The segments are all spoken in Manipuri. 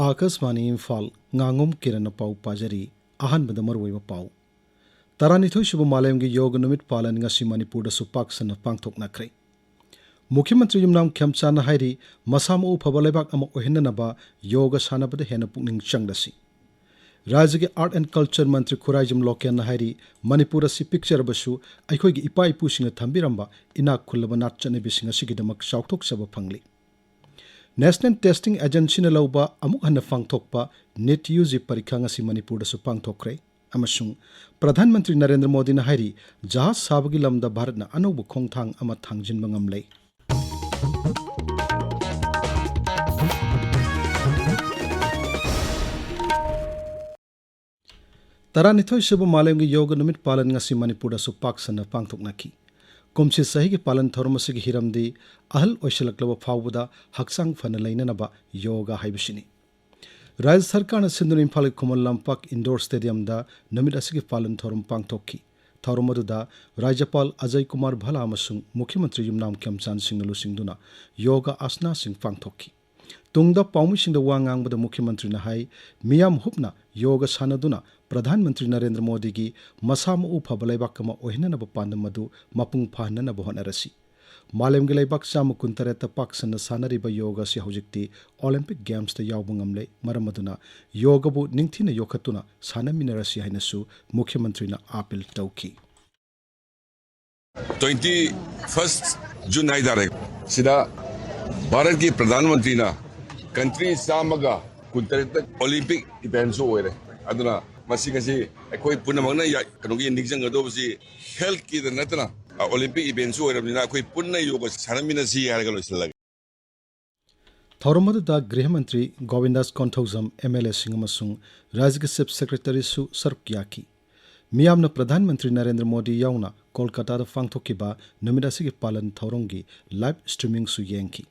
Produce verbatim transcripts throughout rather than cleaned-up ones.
ꯑꯥꯀꯥꯁꯕꯥꯅꯤ ꯏꯝꯐꯥꯜ, ꯉꯥꯉꯣꯝ ꯀꯤꯔꯟꯅ ꯄꯥꯎ ꯄꯥꯖꯔꯤ꯫ ꯑꯍꯥꯟꯕꯗ ꯃꯔꯨꯑꯣꯏꯕ ꯄꯥꯎ꯫ ꯇꯔꯥꯅꯤꯊꯣꯏ ꯁꯨꯕ ꯃꯥꯂꯦꯝꯒꯤ ꯌꯣꯒ ꯅꯨꯃꯤꯠ ꯄꯥꯂꯟ ꯉꯁꯤ ꯃꯅꯤꯄꯨꯔꯗꯁꯨ ꯄꯥꯛ ꯁꯟꯅ ꯄꯥꯡꯊꯣꯛꯅꯈ꯭ꯔꯦ꯫ ꯃꯨꯈ꯭ꯌ ꯃꯟꯇ꯭ꯔꯤ ꯌꯨꯝꯅꯥꯝ ꯈꯦꯝꯆꯥꯟꯅ ꯍꯥꯏꯔꯤ, ꯃꯁꯥ ꯃꯎ ꯐꯕ ꯂꯩꯕꯥꯛ ꯑꯃ ꯑꯣꯏꯍꯟꯅꯅꯕ ꯌꯣꯒ ꯁꯥꯟꯅꯕꯗ ꯍꯦꯟꯅ ꯄꯨꯛꯅꯤꯡ ꯆꯪꯂꯁꯤ꯫ ꯔꯥꯖ꯭ꯌꯒꯤ Art and Culture ꯃꯟꯇ꯭ꯔꯤ ꯈꯨꯔꯥꯏꯖꯝ ꯂꯣꯀꯦꯟꯅ ꯍꯥꯏꯔꯤ, ꯃꯅꯤꯄꯨꯔ ꯑꯁꯤ ꯄꯤꯛꯆꯔꯕꯁꯨ ꯑꯩꯈꯣꯏꯒꯤ ꯏꯄꯥ ꯏꯄꯨꯁꯤꯡꯅ ꯊꯝꯕꯤꯔꯝꯕ ꯏꯅꯥꯛ ꯈꯨꯜꯂꯕ ꯅꯥꯠ ꯆꯠꯅꯕꯤꯁꯤꯡ ꯑꯁꯤꯒꯤꯗꯃꯛ ꯆꯥꯎꯊꯣꯛꯆꯕ ꯐꯪꯂꯤ꯫ National Testing Agencyꯅ ꯂꯧꯕ ꯑꯃꯨꯛ ꯍꯟꯅ ꯄꯥꯡꯊꯣꯛꯄ NEET UG ꯄꯔꯤꯈꯥ ꯉꯁꯤ ꯃꯅꯤꯄꯨꯔꯗꯁꯨ ꯄꯥꯡꯊꯣꯛꯈ꯭ꯔꯦ꯫ ꯑꯃꯁꯨꯡ ꯄ꯭ꯔꯙꯥꯟ ꯃꯟꯇ꯭ꯔꯤ ꯅꯔꯦꯟꯗ꯭ꯔ ꯃꯣꯗꯤꯅ ꯍꯥꯏꯔꯤ, ꯖꯍꯥꯖ ꯁꯥꯕꯒꯤ ꯂꯝꯗ ꯚꯥꯔꯠꯅ ꯑꯅꯧꯕ ꯈꯣꯡꯊꯥꯡ ꯑꯃ ꯊꯥꯡꯖꯤꯟꯕ ꯉꯝꯂꯦ꯫ ꯇꯔꯥꯅꯤꯊꯣꯏ ꯁꯨꯕ ꯃꯥꯂꯦꯝꯒꯤ ꯌꯣꯒ ꯅꯨꯃꯤꯠ ꯄꯥꯂꯟ ꯉꯁꯤ ꯃꯅꯤꯄꯨꯔꯗꯁꯨ ꯄꯥꯛ ꯁꯟꯅ ꯄꯥꯡꯊꯣꯛꯅꯈꯤ꯫ ꯀꯨꯝꯁꯤ ꯆꯍꯤꯒꯤ ꯄꯥꯂꯟ ꯊꯧꯔꯝ ꯑꯁꯤꯒꯤ ꯍꯤꯔꯝꯗꯤ ꯑꯍꯜ ꯑꯣꯏꯁꯤꯜꯂꯛꯂꯕ ꯐꯥꯎꯕꯗ ꯍꯛꯆꯥꯡ ꯐꯅ ꯂꯩꯅꯅꯕ ꯌꯣꯒ ꯍꯥꯏꯕꯁꯤꯅꯤ꯫ ꯔꯥꯖ꯭ꯌ ꯁꯔꯀꯥꯔꯅ ꯁꯤꯟꯗꯨꯅ ꯏꯝꯐꯥꯜꯒꯤ ꯈꯨꯃꯟ ꯂꯝꯄꯥꯛ ꯏꯟꯗꯣꯔ ꯁ꯭ꯇꯦꯗꯤꯌꯝꯗ ꯅꯨꯃꯤꯠ ꯑꯁꯤꯒꯤ ꯄꯥꯂꯟ ꯊꯧꯔꯝ ꯄꯥꯡꯊꯣꯛꯈꯤ꯫ ꯊꯧꯔꯝ ꯑꯗꯨꯗ ꯔꯥꯖ꯭ꯌꯄꯥꯜ ꯑꯖꯌ ꯀꯨꯃꯥꯔ ꯚꯜꯂꯥ ꯑꯃꯁꯨꯡ ꯃꯨꯈ꯭ꯌ ꯃꯟꯇ꯭ꯔꯤ ꯌꯨꯝꯅꯥꯝ ꯈꯦꯝꯆꯥꯟ ꯁꯤꯡꯅ ꯂꯨꯆꯤꯡꯗꯨꯅ ꯌꯣꯒ ꯑꯥꯁꯅꯥꯁꯤꯡ ꯄꯥꯡꯊꯣꯛꯈꯤ꯫ ꯇꯨꯡꯗ ꯄꯥꯎꯃꯤꯁꯤꯡꯗ ꯋꯥ ꯉꯥꯡꯕꯗ ꯃꯨꯈ꯭ꯌ ꯃꯟꯇ꯭ꯔꯤꯅ ꯍꯥꯏ, ꯃꯤꯌꯥꯝ ꯍꯨꯞꯅ ꯌꯣꯒ ꯁꯥꯟꯅꯗꯨꯅ ꯄ꯭ꯔꯙꯥꯟ ꯃꯟꯇ꯭ꯔꯤ ꯅꯔꯦꯟꯗ꯭ꯔ ꯃꯣꯗꯤꯒꯤ ꯃꯁꯥ ꯃꯎ ꯐꯕ ꯂꯩꯕꯥꯛ ꯑꯃ ꯑꯣꯏꯍꯟꯅꯅꯕ ꯄꯥꯟꯗꯝ ꯑꯗꯨ ꯃꯄꯨꯡ ꯐꯥꯍꯟꯅꯅꯕ ꯍꯣꯠꯅꯔꯁꯤ꯫ ꯃꯥꯂꯦꯝꯒꯤ ꯂꯩꯕꯥꯛ ꯆꯥꯝꯃ ꯀꯨꯟꯇꯔꯦꯠꯇ ꯄꯥꯛ ꯁꯟꯅ ꯁꯥꯟꯅꯔꯤꯕ ꯌꯣꯒ ꯑꯁꯤ ꯍꯧꯖꯤꯛꯇꯤ ꯑꯣꯂꯤꯝꯄꯤꯛ ꯒꯦꯝꯁꯇ ꯌꯥꯎꯕ ꯉꯝꯂꯦ꯫ ꯃꯔꯝ ꯑꯗꯨꯅ ꯌꯣꯒꯕꯨ ꯅꯤꯡꯊꯤꯅ ꯌꯣꯛꯈꯠꯇꯨꯅ ꯁꯥꯟꯅꯃꯤꯟꯅꯔꯁꯤ ꯍꯥꯏꯅꯁꯨ ꯃꯨꯈ꯭ꯌ ꯃꯟꯇ꯭ꯔꯤꯅ ꯑꯥꯄꯤꯜ ꯇꯧꯈꯤ꯫ Twenty first June ꯍꯥꯏꯇꯥꯔꯦ, ꯁꯤꯗ ꯚꯥꯔꯠꯀꯤ ꯄ꯭ꯔꯙꯥꯟ ꯃꯟꯇ꯭ꯔꯤꯅ ꯀꯟꯇ꯭ꯔꯤ ꯆꯥꯝꯃꯒ ꯀꯨꯟꯇꯔꯦꯠꯇ ꯑꯣꯂꯤꯝꯄꯤꯛ ꯏꯚꯦꯟꯁꯨ ꯑꯣꯏꯔꯦ꯫ ꯑꯗꯨꯅ ꯃꯁꯤ ꯉꯁꯤ ꯑꯩꯈꯣꯏ ꯄꯨꯝꯅꯃꯛꯅ ꯌꯥ-, ꯀꯩꯅꯣꯒꯤ ꯅꯤꯡꯁꯤꯡꯒꯗꯧꯕꯁꯤ ꯍꯦꯜꯊꯀꯤꯗ ꯅꯠꯇꯅ, ꯑ, ꯑꯣꯂꯤꯝꯄꯤꯛ ꯏꯚꯦꯟꯁꯨ ꯑꯣꯏꯔꯕꯅꯤꯅ ꯑꯩꯈꯣꯏ ꯄꯨꯟꯅ ꯌꯣꯒ ꯁꯥꯟꯅꯃꯤꯟꯅꯁꯤ ꯍꯥꯏꯔꯒ ꯂꯣꯏꯁꯤꯜꯂꯒꯦ꯫ ꯊꯧꯔꯝ ꯑꯗꯨꯗ ꯒ꯭ꯔꯤꯍ ꯃꯟꯇ꯭ꯔꯤ ꯒꯣꯕꯤꯟꯗꯥꯁ ꯀꯣꯟꯊꯧꯖꯝ, MLAꯁꯤꯡ ꯑꯃꯁꯨꯡ ꯔꯥꯖ꯭ꯌꯒꯤ ꯆꯤꯐ ꯁꯦꯀ꯭ꯔꯦꯇꯔꯤꯁꯨ ꯁꯔꯨꯛ ꯌꯥꯈꯤ꯫ ꯃꯤꯌꯥꯝꯅ ꯄ꯭ꯔꯙꯥꯟ ꯃꯟꯇ꯭ꯔꯤ ꯅꯔꯦꯟꯗ꯭ꯔ ꯃꯣꯗꯤ ꯌꯥꯎꯅ ꯀꯣꯜꯀꯥꯇꯥꯗ ꯄꯥꯡꯊꯣꯛꯈꯤꯕ ꯅꯨꯃꯤꯠ ꯑꯁꯤꯒꯤ ꯄꯥꯂꯟ ꯊꯧꯔꯝꯒꯤ ꯂꯥꯏꯚ ꯁ꯭ꯇ꯭ꯔꯤꯃꯤꯡꯁꯨ ꯌꯦꯡꯈꯤ꯫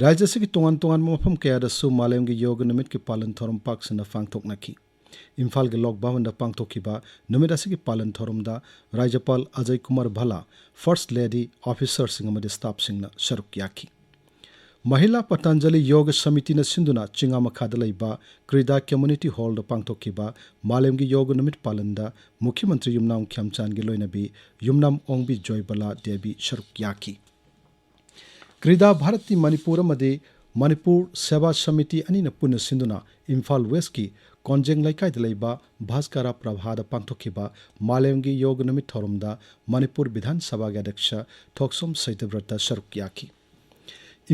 ꯔꯥꯖ꯭ꯌ ꯑꯁꯤꯒꯤ ꯇꯣꯉꯥꯟ ꯇꯣꯉꯥꯟꯕ ꯃꯐꯝ ꯀꯌꯥꯗꯁꯨ ꯃꯥꯂꯦꯝꯒꯤ ꯌꯣꯒ ꯅꯨꯃꯤꯠꯀꯤ ꯄꯥꯂꯟ ꯊꯧꯔꯝ ꯄꯥꯛ ꯁꯟꯅ ꯄꯥꯡꯊꯣꯛꯅꯈꯤ꯫ ꯏꯝꯐꯥꯜꯒꯤ ꯂꯣꯛ ꯚꯕꯟꯗ ꯄꯥꯡꯊꯣꯛꯈꯤꯕ ꯅꯨꯃꯤꯠ ꯑꯁꯤꯒꯤ ꯄꯥꯂꯟ ꯊꯧꯔꯝꯗ ꯔꯥꯖ꯭ꯌꯄꯥꯜ ꯑꯖꯌ ꯀꯨꯃꯥꯔ ꯚꯜꯂꯥ, ꯐꯥꯔꯁꯠ ꯂꯦꯗꯤ, ꯑꯣꯐꯤꯁꯔꯁꯤꯡ ꯑꯃꯗꯤ ꯁ꯭ꯇꯥꯐꯁꯤꯡꯅ ꯁꯔꯨꯛ ꯌꯥꯈꯤ꯫ ꯃꯍꯤꯂꯥ ꯄꯇꯥꯟꯖꯂꯤ ꯌꯣꯒ ꯁꯃꯤꯇꯤꯅ ꯁꯤꯟꯗꯨꯅ ꯆꯤꯡꯉꯥ ꯃꯈꯥꯗ ꯂꯩꯕ ꯀ꯭ꯔꯤꯗꯥ ꯀꯝꯃ꯭ꯌꯨꯅꯤꯇꯤ ꯍꯣꯜꯗ ꯄꯥꯡꯊꯣꯛꯈꯤꯕ ꯃꯥꯂꯦꯝꯒꯤ ꯌꯣꯒ ꯅꯨꯃꯤꯠ ꯄꯥꯂꯟꯗ ꯃꯨꯈ꯭ꯌ ꯃꯟꯇ꯭ꯔꯤ ꯌꯨꯝꯅꯥꯝ ꯈꯦꯝꯆꯥꯟꯒꯤ ꯂꯣꯏꯅꯕꯤ ꯌꯨꯝꯅꯥꯝ ꯑꯣꯡꯕꯤ ꯖꯣꯏꯕꯂꯥ ꯗꯦꯕꯤ ꯁꯔꯨꯛ ꯌꯥꯈꯤ꯫ ꯀ꯭ꯔꯤꯗꯥ ꯚꯥꯔꯠꯇꯤ ꯃꯅꯤꯄꯨꯔ ꯑꯃꯗꯤ ꯃꯅꯤꯄꯨꯔ ꯁꯦꯕꯥ ꯁꯃꯤꯇꯤ ꯑꯅꯤꯅ ꯄꯨꯟꯅ ꯁꯤꯟꯗꯨꯅ ꯏꯝꯐꯥꯜ ꯋꯦꯁꯀꯤ ꯀꯣꯟꯖꯦꯡ ꯂꯩꯀꯥꯏꯗ ꯂꯩꯕ ꯚꯥꯁꯀꯔꯥ ꯄ꯭ꯔꯚꯥꯗ ꯄꯥꯡꯊꯣꯛꯈꯤꯕ ꯃꯥꯂꯦꯝꯒꯤ ꯌꯣꯒ ꯅꯨꯃꯤꯠ ꯊꯧꯔꯝꯗ ꯃꯅꯤꯄꯨꯔ ꯕꯤꯙꯥꯟ ꯁꯚꯥꯒꯤ ꯑꯗ꯭ꯌꯛꯁ ꯊꯣꯛꯁꯣꯝ ꯁꯩꯇꯕ꯭ꯔꯇ ꯁꯔꯨꯛ ꯌꯥꯈꯤ꯫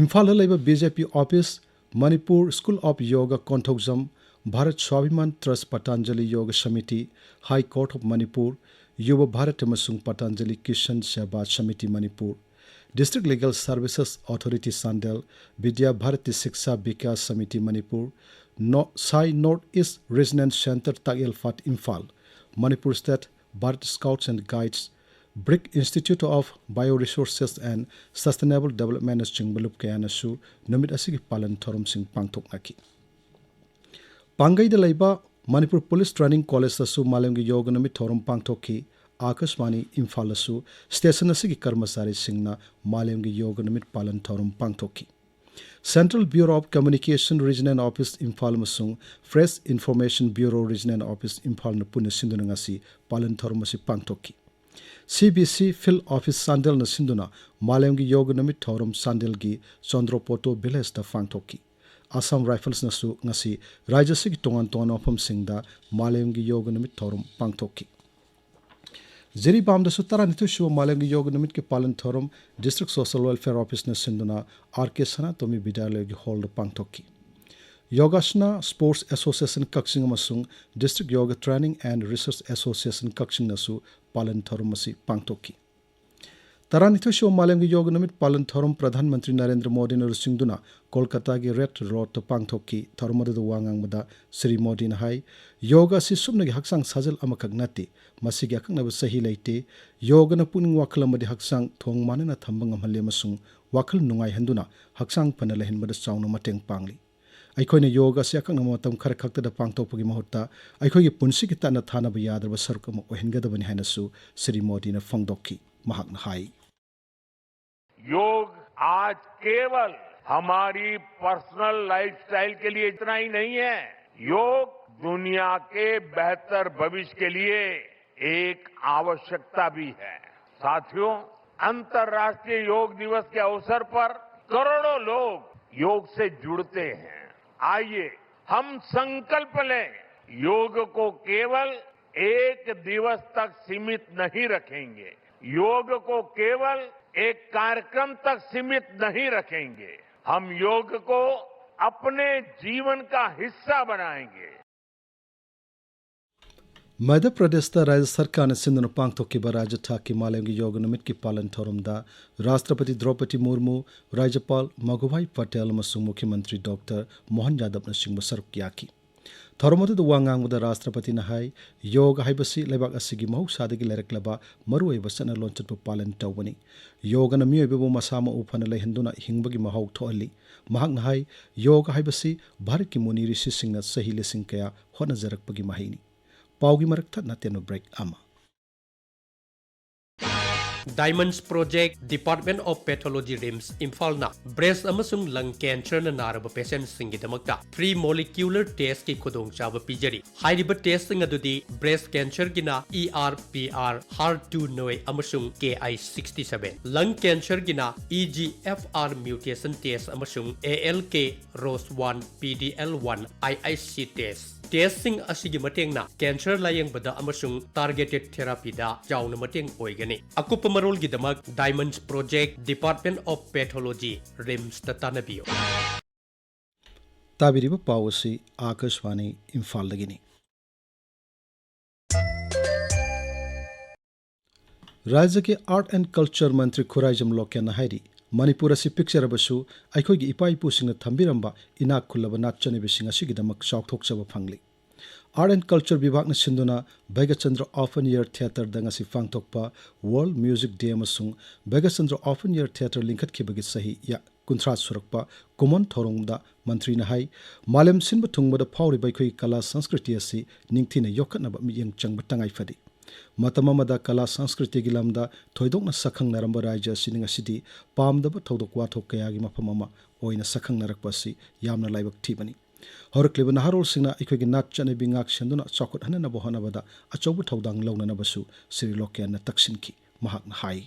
ꯏꯝꯐꯥꯜꯗ ꯂꯩꯕ B J P office, Manipur school of yoga Konthoujam, Bharat Swabhiman trust Patanjali yoga Samiti, high court of Manipur, Yuva Bharat ꯑꯃꯁꯨꯡ Patanjali Kisan Seva Samiti Manipur, district legal services authority Chandel, Vidya Bharati Shiksha Vikas Samiti Manipur, ꯅꯣ-, ꯁꯥꯏ North East regional centre Takyelpat Imphal, Manipur state Bharat scouts and guides, ꯕ꯭ꯔꯤꯛ institute of bioresources and sustainable ꯗꯦꯕꯂꯞꯃꯦꯟꯅꯆꯤꯡꯕ ꯂꯨꯞ ꯀꯌꯥꯅꯁꯨ ꯅꯨꯃꯤꯠ ꯑꯁꯤꯒꯤ ꯄꯥꯂꯟ ꯊꯧꯔꯝꯁꯤꯡ ꯄꯥꯡꯊꯣꯛꯅꯈꯤ꯫ ꯄꯥꯡꯒꯩꯗ ꯂꯩꯕ ꯃꯅꯤꯄꯨꯔ ꯄꯨꯂꯤꯁ ꯇ꯭ꯔꯦꯅꯤꯡ ꯀꯣꯂꯦꯖꯇꯁꯨ ꯃꯥꯂꯦꯝꯒꯤ ꯌꯣꯒ ꯅꯨꯃꯤꯠ ꯊꯧꯔꯝ ꯄꯥꯡꯊꯣꯛꯈꯤ꯫ ꯑꯥꯀꯥꯁꯕꯥꯅꯤ ꯏꯝꯐꯥꯜꯗꯁꯨ ꯁ꯭ꯇꯦꯁꯟ ꯑꯁꯤꯒꯤ ꯀꯔꯃꯆꯥꯔꯤꯁꯤꯡꯅ ꯃꯥꯂꯦꯝꯒꯤ ꯌꯣꯒ ꯅꯨꯃꯤꯠ ꯄꯥꯂꯟ ꯊꯧꯔꯝ ꯄꯥꯡꯊꯣꯛꯈꯤ꯫ Central bureau of communication regional office Imphal ꯑꯃꯁꯨꯡ press information bureau regional office ꯏꯝꯐꯥꯜꯅ ꯄꯨꯟꯅ ꯁꯤꯟꯗꯨꯅ ꯉꯁꯤ ꯄꯥꯂꯟ ꯊꯧꯔꯝ ꯑꯁꯤ ꯄꯥꯡꯊꯣꯛꯈꯤ꯫ ꯁꯤ ꯕꯤ ꯁꯤ ꯐꯤꯜꯗ ꯑꯣꯐꯤꯁ ꯆꯥꯟꯗꯦꯜꯅ ꯁꯤꯟꯗꯨꯅ ꯃꯥꯂꯦꯝꯒꯤ ꯌꯣꯒ ꯅꯨꯃꯤꯠ ꯊꯧꯔꯝ ꯆꯥꯟꯗꯦꯜꯒꯤ ꯆꯣꯟꯗ꯭ꯔꯣꯄꯣꯇꯣ ꯚꯤꯂꯦꯖꯇ ꯄꯥꯡꯊꯣꯛꯈꯤ꯫ ꯑꯁꯥꯝ ꯔꯥꯏꯐꯜꯁꯅꯁꯨ ꯉꯁꯤ ꯔꯥꯖ꯭ꯌ ꯑꯁꯤꯒꯤ ꯇꯣꯉꯥꯟ ꯇꯣꯉꯥꯟꯕ ꯃꯐꯝꯁꯤꯡꯗ ꯃꯥꯂꯦꯝꯒꯤ ꯌꯣꯒ ꯅꯨꯃꯤꯠ ꯊꯧꯔꯝ ꯄꯥꯡꯊꯣꯛꯈꯤ꯫ ꯖꯤꯔꯤꯕꯥꯝꯗꯁꯨ ꯇꯔꯥꯅꯤꯊꯣꯏ ꯁꯨꯕ ꯃꯥꯂꯦꯝꯒꯤ ꯌꯣꯒ ꯅꯨꯃꯤꯠꯀꯤ ꯄꯥꯂꯟ ꯊꯧꯔꯝ ꯗꯤꯁꯇ꯭ꯔꯤꯛ ꯁꯣꯁꯦꯜ ꯋꯦꯜꯐꯤꯌꯔ ꯑꯣꯐꯤꯁꯅ ꯁꯤꯟꯗꯨꯅ ꯑꯥꯔ ꯀꯦ ꯁꯅꯥꯇꯣꯝꯕꯤ ꯕꯤꯗ꯭ꯌꯥꯂꯌꯒꯤ ꯍꯣꯜꯗ ꯄꯥꯡꯊꯣꯛꯈꯤ꯫ ꯌꯣꯒꯥꯁꯅꯥ ꯁ꯭ꯄꯣꯔꯠꯁ ꯑꯦꯁꯣꯁꯤꯌꯦꯁꯟ ꯀꯛꯆꯤꯡ ꯑꯃꯁꯨꯡ district yoga training and research association ꯀꯛꯆꯤꯡꯅꯁꯨ ꯄꯥꯂꯟ ꯊꯧꯔꯝ ꯑꯁꯤ ꯄꯥꯡꯊꯣꯛꯈꯤ꯫ ꯇꯔꯥꯅꯤꯊꯣꯏ ꯁꯨꯕ ꯃꯥꯂꯦꯝꯒꯤ ꯌꯣꯒ ꯅꯨꯃꯤꯠ ꯄꯥꯂꯟ ꯊꯧꯔꯝ ꯄ꯭ꯔꯙꯥꯟ ꯃꯟꯇ꯭ꯔꯤ ꯅꯔꯦꯟꯗ꯭ꯔ ꯃꯣꯗꯤꯅ ꯂꯨꯆꯤꯡꯗꯨꯅ ꯀꯣꯜꯀꯇꯥꯒꯤ ꯔꯦꯗ ꯔꯣꯗꯇ ꯄꯥꯡꯊꯣꯛꯈꯤ꯫ ꯊꯧꯔꯝ ꯑꯗꯨꯗ ꯋꯥ ꯉꯥꯡꯕꯗ ꯁ꯭ꯔꯤ ꯃꯣꯗꯤꯅ ꯍꯥꯏ, ꯌꯣꯒ ꯑꯁꯤ ꯁꯨꯞꯅꯒꯤ ꯍꯛꯆꯥꯡ ꯁꯥꯖꯦꯜ ꯑꯃꯈꯛ ꯅꯠꯇꯦ, ꯃꯁꯤꯒꯤ ꯑꯀꯛꯅꯕ ꯆꯍꯤ ꯂꯩꯇꯦ꯫ ꯌꯣꯒꯅ ꯄꯨꯛꯅꯤꯡ ꯋꯥꯈꯜ ꯑꯃꯗꯤ ꯍꯛꯆꯥꯡ ꯊꯣꯡ ꯃꯥꯟꯅꯅ ꯊꯝꯕ ꯉꯝꯍꯜꯂꯤ ꯑꯃꯁꯨꯡ ꯋꯥꯈꯜ ꯅꯨꯡꯉꯥꯏꯍꯟꯗꯨꯅ ꯍꯛꯆꯥꯡ ꯐꯅ ꯂꯩꯍꯟꯕꯗ ꯆꯥꯎꯅ ꯃꯇꯦꯡ ꯄꯥꯡꯂꯤ꯫ ꯑꯩꯈꯣꯏꯅ ꯌꯣꯒ ꯑꯁꯤ ꯑꯀꯛꯅꯕ ꯃꯇꯝ ꯈꯔ ꯈꯛꯇꯗ ꯄꯥꯡꯊꯣꯛꯄꯒꯤ ꯃꯍꯨꯠꯇ ꯑꯩꯈꯣꯏꯒꯤ ꯄꯨꯟꯁꯤꯒꯤ ꯇꯠꯅ ꯊꯥꯅꯕ ꯌꯥꯗ꯭ꯔꯕ ꯁꯔꯨꯛ ꯑꯃ ꯑꯣꯏꯍꯟꯒꯗꯕꯅꯤ ꯍꯥꯏꯅꯁꯨ ꯁ꯭ꯔꯤ ꯃꯣꯗꯤꯅ ꯐꯣꯡꯗꯣꯛꯈꯤ꯫ ꯃꯍꯥꯛꯅ ꯍꯥꯏ, योग आज केवल हमारी पर्सनल लाइफस्टाइल के लिए इतना ही नहीं है, योग दुनिया के बेहतर भविष्य के लिए एक आवश्यकता भी है। साथियों, अंतर्राष्ट्रीय योग दिवस के अवसर पर करोड़ों लोग योग से जुड़ते हैं। आइए, हम संकल्प लें, योग को केवल एक दिवस तक सीमित नहीं रखेंगे, योग को केवल एक कार्यक्रम तक सीमित नहीं रखेंगे, हम योग को अपने जीवन का हिस्सा बनाएंगे। ꯃꯙ꯭ꯌ ꯄ꯭ꯔꯗꯦꯁꯇ ꯔꯥꯖ꯭ꯌ ꯁꯔꯀꯥꯔꯅ ꯁꯤꯟꯗꯨꯅ ꯄꯥꯡꯊꯣꯛꯈꯤꯕ ꯔꯥꯖ꯭ꯌ ꯊꯥꯛꯀꯤ ꯃꯥꯂꯦꯝꯒꯤ ꯌꯣꯒ ꯅꯨꯃꯤꯠꯀꯤ ꯄꯥꯂꯟ ꯊꯧꯔꯝꯗ ꯔꯥꯁꯇ꯭ꯔꯄꯇꯤ ꯗ꯭ꯔꯧꯄꯗꯤ ꯃꯨꯔꯃꯨ, ꯔꯥꯖ꯭ꯌꯄꯥꯜ ꯃꯒꯨꯚꯥꯏ ꯄꯇꯦꯜ ꯑꯃꯁꯨꯡ ꯃꯨꯈ꯭ꯌ ꯃꯟꯇ꯭ꯔꯤ ꯗꯣꯛꯇꯔ ꯃꯣꯍꯟ ꯌꯥꯗꯕꯅꯆꯤꯡꯕ ꯁꯔꯨꯛ ꯌꯥꯈꯤ꯫ ꯊꯧꯔꯝ ꯑꯗꯨꯗ ꯋꯥ ꯉꯥꯡꯕꯗ ꯔꯥꯁꯇ꯭ꯔꯄꯇꯤꯅ ꯍꯥꯏ, ꯌꯣꯒ ꯍꯥꯏꯕꯁꯤ ꯂꯩꯕꯥꯛ ꯑꯁꯤꯒꯤ ꯃꯍꯧꯁꯥꯗꯒꯤ ꯂꯩꯔꯛꯂꯕ ꯃꯔꯨꯑꯣꯏꯕ ꯆꯠꯅ ꯂꯣꯟꯆꯠꯄꯨ ꯄꯥꯂꯟ ꯇꯧꯕꯅꯤ꯫ ꯌꯣꯒꯅ ꯃꯤꯑꯣꯏꯕꯕꯨ ꯃꯁꯥ ꯃꯎ ꯐꯅ ꯂꯩꯍꯟꯗꯨꯅ ꯍꯤꯡꯕꯒꯤ ꯃꯍꯥꯎ ꯊꯣꯛꯍꯜꯂꯤ꯫ ꯃꯍꯥꯛꯅ ꯍꯥꯏ, ꯌꯣꯒ ꯍꯥꯏꯕꯁꯤ ꯚꯥꯔꯠꯀꯤ ꯃꯨꯅꯤ ꯔꯤꯁꯤꯁꯤꯡꯅ ꯆꯍꯤ ꯂꯤꯁꯤꯡ ꯀꯌꯥ ꯍꯣꯠꯅꯖꯔꯛꯄꯒꯤ ꯃꯍꯩꯅꯤ꯫ ꯄꯥꯎꯒꯤ ꯃꯔꯛ ꯊꯠꯅ ꯇꯦꯟꯕ ꯕ꯭ꯔꯦꯛ ꯑꯃ꯫ Diamonds Project, Department of Pathology, RIMS, ꯏꯝꯐꯥꯜꯅ ꯕ꯭ꯔꯦꯁ ꯑꯃꯁꯨꯡ ꯂꯪ ꯀꯦꯟꯁꯔꯅ ꯅꯥꯔꯕ ꯄꯦꯁꯦꯟꯠꯁꯤꯡꯒꯤꯗꯃꯛꯇ ꯐ꯭ꯔꯤ ꯃꯣꯂꯤꯀ꯭ꯌꯨꯂꯔ ꯇꯦꯁꯀꯤ ꯈꯨꯗꯣꯡꯆꯥꯕ ꯄꯤꯖꯔꯤ꯫ ꯍꯥꯏꯔꯤꯕ ꯇꯦꯁꯁꯤꯡ ꯑꯗꯨꯗꯤ ꯕ꯭ꯔꯦꯁ ꯀꯦꯟꯁꯔꯒꯤꯅ E R P R, her two neu ꯑꯃꯁꯨꯡ ꯀꯦ ꯑꯥꯏ ꯁꯤꯛꯁꯇꯤ ꯁꯚꯦꯟ, ꯂꯪ ꯀꯦꯟꯁꯔꯒꯤꯅ E G F R mutation test ꯑꯃꯁꯨꯡ A L K ROS one P D L one I I C test. ꯇꯦꯁꯁꯤꯡ ꯑꯁꯤꯒꯤ ꯃꯇꯦꯡꯅ ꯀꯦꯟꯁꯔ ꯂꯥꯌꯦꯡꯕꯗ ꯑꯃꯁꯨꯡ ꯇꯥꯔꯒꯦꯇꯦꯗ ꯊꯦꯔꯥꯄꯤꯗ ꯆꯥꯎꯅ ꯃꯇꯦꯡ ꯑꯣꯏꯒꯅꯤ꯫ ꯑꯀꯨꯞꯄ ꯃꯔꯣꯜꯒꯤꯗꯃꯛ Diamonds Project, Department of Pathology, ꯔꯤꯝꯁꯇ ꯇꯥꯟꯅꯕꯤꯌꯨ꯫ ꯇꯥꯕꯤꯔꯤꯕ ꯄꯥꯎ ꯑꯁꯤ ꯑꯥꯀꯥꯁꯕꯥꯅꯤ ꯏꯝꯐꯥꯜꯗꯒꯤꯅꯤ꯫ ꯔꯥꯖ꯭ꯌꯒꯤ ꯑꯥꯔꯠ ꯑꯦꯟ ꯀꯜꯆꯔ ꯃꯟꯇ꯭ꯔꯤ ꯈꯨꯔꯥꯏꯖꯝ ꯂꯣꯀꯦꯟꯅ ꯍꯥꯏꯔꯤ, ꯃꯅꯤꯄꯨꯔ ꯑꯁꯤ ꯄꯤꯛꯆꯔꯕꯁꯨ ꯑꯩꯈꯣꯏꯒꯤ ꯏꯄꯥ ꯏꯄꯨꯁꯤꯡꯅ ꯊꯝꯕꯤꯔꯝꯕ ꯏꯅꯥꯛ ꯈꯨꯜꯂꯕ ꯅꯥꯠ ꯆꯠꯅꯕꯤꯁꯤꯡ ꯑꯁꯤꯒꯤꯗꯃꯛ ꯆꯥꯎꯊꯣꯛꯆꯕ ꯐꯪꯂꯤ꯫ ꯑꯥꯔꯠ ꯑꯦꯟ ꯀꯜꯆꯔ ꯕꯤꯚꯥꯒꯅ ꯁꯤꯟꯗꯨꯅ ꯚꯩꯒꯆꯟꯗ꯭ꯔ ꯑꯣꯄꯟ ꯑꯦꯌꯔ ꯊꯤꯌꯦꯇꯔꯗ ꯉꯁꯤ ꯄꯥꯡꯊꯣꯛꯄ ꯋꯥꯔꯜꯗ ꯃ꯭ꯌꯨꯖꯤꯛ ꯗꯦ ꯑꯃꯁꯨꯡ ꯚꯩꯒꯆꯟꯗ꯭ꯔ ꯑꯣꯄꯟ ꯑꯦꯌꯔ ꯊꯤꯌꯦꯇꯔ ꯂꯤꯡꯈꯠꯈꯤꯕꯒꯤ ꯆꯍꯤ ꯌꯥ-, ꯀꯨꯟꯊ꯭ꯔꯥ ꯁꯨꯔꯛꯄ ꯀꯨꯝꯑꯣꯟ ꯊꯧꯔꯝꯗ ꯃꯟꯇ꯭ꯔꯤꯅ ꯍꯥꯏ, ꯃꯥꯂꯦꯝ ꯁꯤꯟꯕ ꯊꯨꯡꯕꯗ ꯐꯥꯎꯔꯤꯕ ꯑꯩꯈꯣꯏꯒꯤ ꯀꯂꯥ ꯁꯪꯁꯀ꯭ꯔꯤꯇꯤ ꯑꯁꯤ ꯅꯤꯡꯊꯤꯅ ꯌꯣꯛꯈꯠꯅꯕ ꯃꯤꯠꯌꯦꯡ ꯆꯪꯕ ꯇꯉꯥꯏ ꯐꯗꯦ꯫ ꯃꯇꯝ ꯑꯃꯗ ꯀꯂꯥ ꯁꯪꯁꯀ꯭ꯔꯤꯇꯤꯒꯤ ꯂꯝꯗ ꯊꯣꯏꯗꯣꯛꯅ ꯁꯛꯈꯪꯅꯔꯝꯕ ꯔꯥꯖ꯭ꯌ ꯑꯁꯤꯅ ꯉꯁꯤꯗꯤ ꯄꯥꯝꯗꯕ ꯊꯧꯗꯣꯛ ꯋꯥꯊꯣꯛ ꯀꯌꯥꯒꯤ ꯃꯐꯝ ꯑꯃ ꯑꯣꯏꯅ ꯁꯛꯈꯪꯅꯔꯛꯄ ꯑꯁꯤ ꯌꯥꯝꯅ ꯂꯥꯏꯕꯛ ꯊꯤꯕꯅꯤ꯫ ꯍꯧꯔꯛꯂꯤꯕ ꯅꯍꯥꯔꯣꯜꯁꯤꯡꯅ ꯑꯩꯈꯣꯏꯒꯤ ꯅꯥꯠ ꯆꯠꯅꯕꯤ ꯉꯥꯛ ꯁꯦꯟꯗꯨꯅ ꯆꯥꯎꯈꯠꯍꯟꯅꯅꯕ ꯍꯣꯠꯅꯕꯗ ꯑꯆꯧꯕ ꯊꯧꯗꯥꯡ ꯂꯧꯅꯅꯕꯁꯨ ꯁ꯭ꯔꯤ ꯂꯣꯀꯦꯟꯅ ꯇꯛꯁꯤꯟꯈꯤ꯫ ꯃꯍꯥꯛꯅ ꯍꯥꯏ꯫